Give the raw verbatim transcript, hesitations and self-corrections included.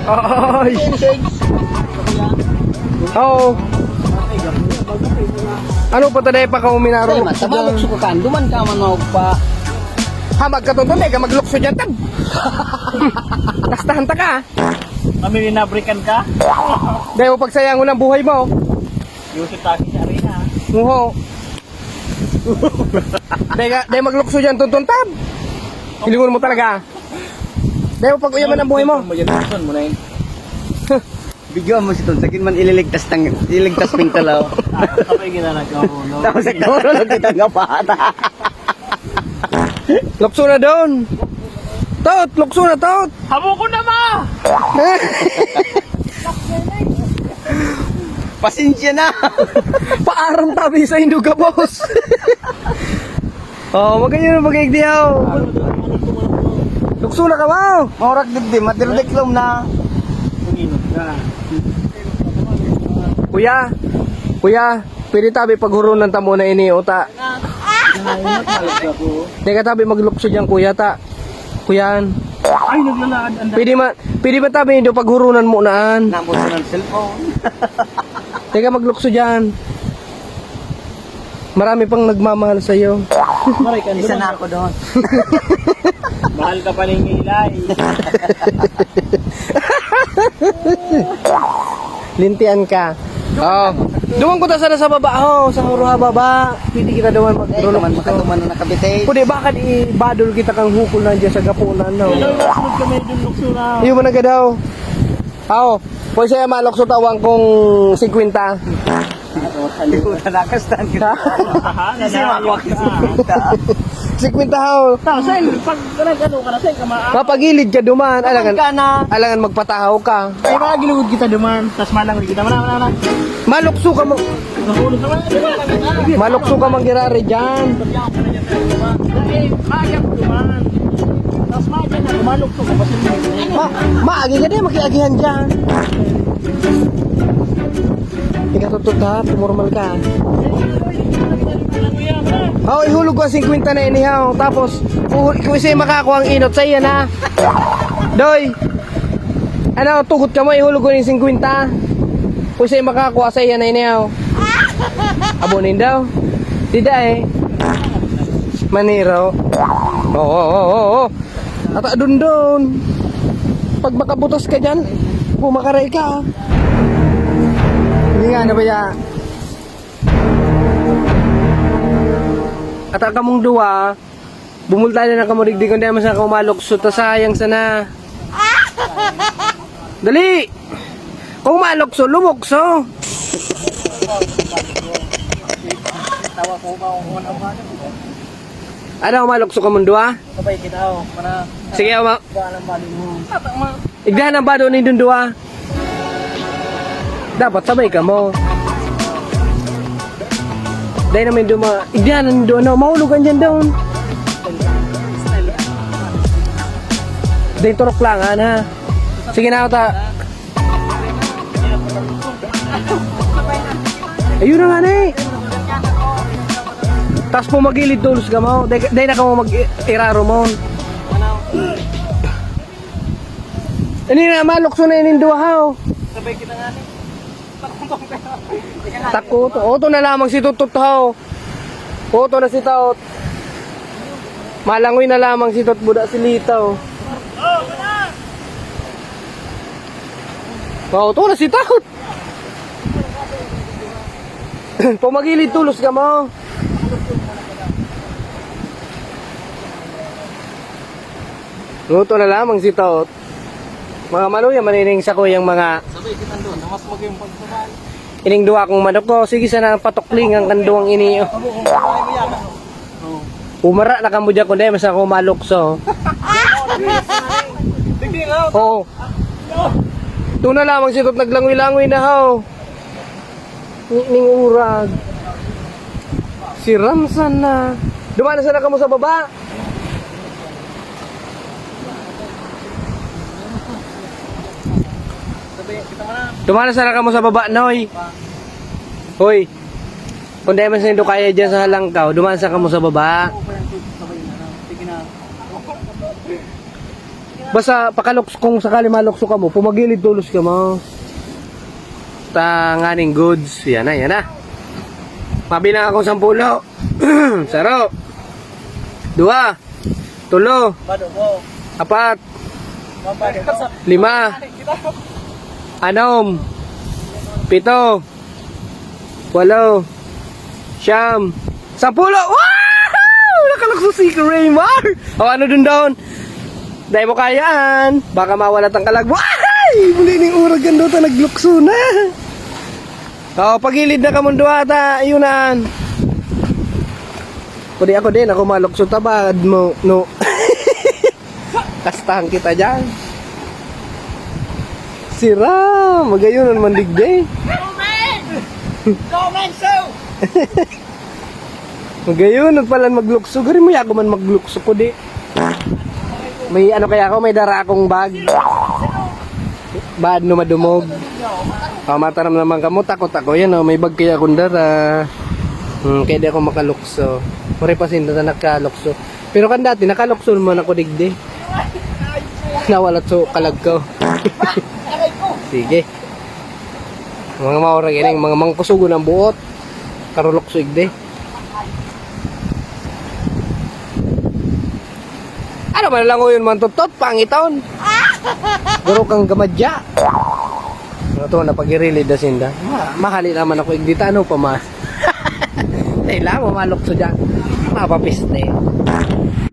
Ay. Oo. Ano pa taday pa ka uminaro? Ay, man, tamalok sa kukan. Duman ka man, maog pa. Ha, magkatuntun, di ka maglukso dyan, tab. Kastahan ta ka. Kami linabrikan ka? Dahil mo pagsayangon ang buhay mo. Yusuf Taki sa arena. Muho. Dahil ka, dahil maglukso dyan, tuntun, tab. Hilingon mo talaga. Dahil mo pag-uyaman ang buhay mo. Mo yan, mo na yun. Bigyan mo si Ton, sakin man ililigtas tang, ililigtas ping talaw. Ako pa yung ginanagawa mo, no? Tapos siguro lang kita nga bata. Lukso na doon. Tot, lukso na, tot. Habo ko na, ma! Pasensya na. Paaram tabi sa indo, gabos. Oh, magayon ang pag-igdihaw. Lukso na ka, wow. Maurag digdi, madirdiklom na. Kuya, kuya, pwede tabi paghurunan ta muna ini, uta. Teka, tabi maglukso dyan, kuya, ta. Kuyan. Ay, naglalaad ang Pwede ma, pwede ba tabi do paghurunan mo naan? Namo sa ng cellphone. Teka, maglukso dyan. Marami pang nagmamahal sa'yo. Maray ka Isa naman. Na ako doon. Mahal ka pa ning ilay. Lintian ka. Oh. Duman ko ta sana sa baba, ho, sa Muruha baba. Pwede kita duman mag Ay, kaman makaduman na nakabitay. Pwede, baka di badol kita kang hukol na dyan sa gapunan, no? Hello, sunod kami dun, lukso na. Iyo man na daw. Aw, pwede siya malukso tawan kong singkwenta. Di ko na nakastan. Ha? Aha, Kasi nanayo makuha ka ka. Singkwenta. Singkwenta, ho. Tao, sa'yo, pag nag-ano ka na, sa'yo ka ma- Mapagilid ka duman. Alangan, ka na. Alangan magpatahaw ka. Ay, mga gilugod kita duman. Tas malang kita. Mana, mana, mana. Malukso ka mo. Nahulog ka, mana, mana, mana. Malukso ka manggirari dyan. Ay, maagyang duman. Tas maagyang na, malukso ka. Kasi Ma, maagi ka din, makiagihan dyan. Ikatutot ha, pumormal ka. Oh, ihulog ko ang singkwenta na inihaw. Tapos, uh, kung isa yung makakuha ang inot, sa iya na. Doy, ano, tugot ka mo, ihulog ko yung singkwenta. Kung isa yung makakuha, sa iya na inihaw. Abo nin daw. Dida eh. Maniro. Oo, oo, oo, oo. Ata dundon. Pag makabutas ka dyan, pumakaray ka. Hindi nga, ano ba ya? Ata kamong duwa, bumulta na lang kamo digdi, kundi naman sa kumalok. So, ta sayang sana. Dali! Kung malukso, lumukso. Ano, malukso ka mong duwa? Sabay kita, oh, para Sige, ama. Ba, alam ba mo? Igdahan ang bado ni dundua. Dapat sabay ka mo. Dahil naman duma, igdahan ang dundua, no? Mahulog ka dyan doon. Dahil turok lang, ha? Sige na, ta. Ayun na nga na eh. Tas po magilid tulos ka mo. Dahil na ka mo mag-iraro mo. Ini na, malukso na ining duha, oh. Sabay kita nga ni. Takot. Oto na lamang si Tutot, ho. Oto na si Taot. Malangoy na lamang si Tot, buda si Litaw. Oto na si Taot. Pumagilid tulos ka mo. Luto na lamang si Taot. Mga maluya, manining sa kuyang mga Sabay kita doon, mas maging pagsabay. Ining duwa kong manok ko, sige sana ang patukling ang kanduwang ini, oh. Abo, kung sabay mo yan, ano? Oh. Umara na kamo dyan, kundi mas ako malukso. Hindi nga. Oo. Ito na lamang si Tot naglangoy-langoy na, haw. Ni-, ning urag. Si Ramsan na. Dumana sana kamo sa baba. Dumana sana kamo sa baba, Noy. Hoy. Kung dahil man sa indo kaya dyan sa Halangkaw, dumana sana kamo sa baba. Sige na. Basta pakalukso, kung sakali malukso kamo, pumagilid tolos kamo. Tanganing goods. Yan na, yan na. Mabilang akong sampulo. Saro. Dua. Tulo. Apat. Lima. Anom. Pito. Walo. Siyam. Sampulo. Wow! Nakalukso si Raymar. O, ano dun daon? Dai mo kayaan. Baka mawala tang kalag. Wahay! Muli ning urag kan dota, naglukso na. O, pagilid na kamong duwa ta, ayunan. Pwede ako din, ako malukso tabad mo, no. Kastahan kita dyan. Sira, magayon naman digdi. Comment! Comment show! Magayon, nagpalan maglukso. Gari mo, yago man maglukso ko, di. May ano kaya ako, may dara akong bag. Bad no madumog. O, mataram naman kamo, takot ako. Yan o, may bag kaya akong dara. Hmm, kaya di ako makalukso. Pare pa sinda na nakalukso. Pero kan dati, nakalukso naman ako digdi. Nawalat so kalag ko. Sige. Mga maura ganing, mga mangkusugon ang buot. Karulukso igdi. Ano man lang yun, mantutot, pangiton. Duro kang gamadya. Ano to, napagirilid na sinda. Ma- mahali naman ako, igdita, ano pa ma? Tela, mamalok sa dyan. Mapapiste.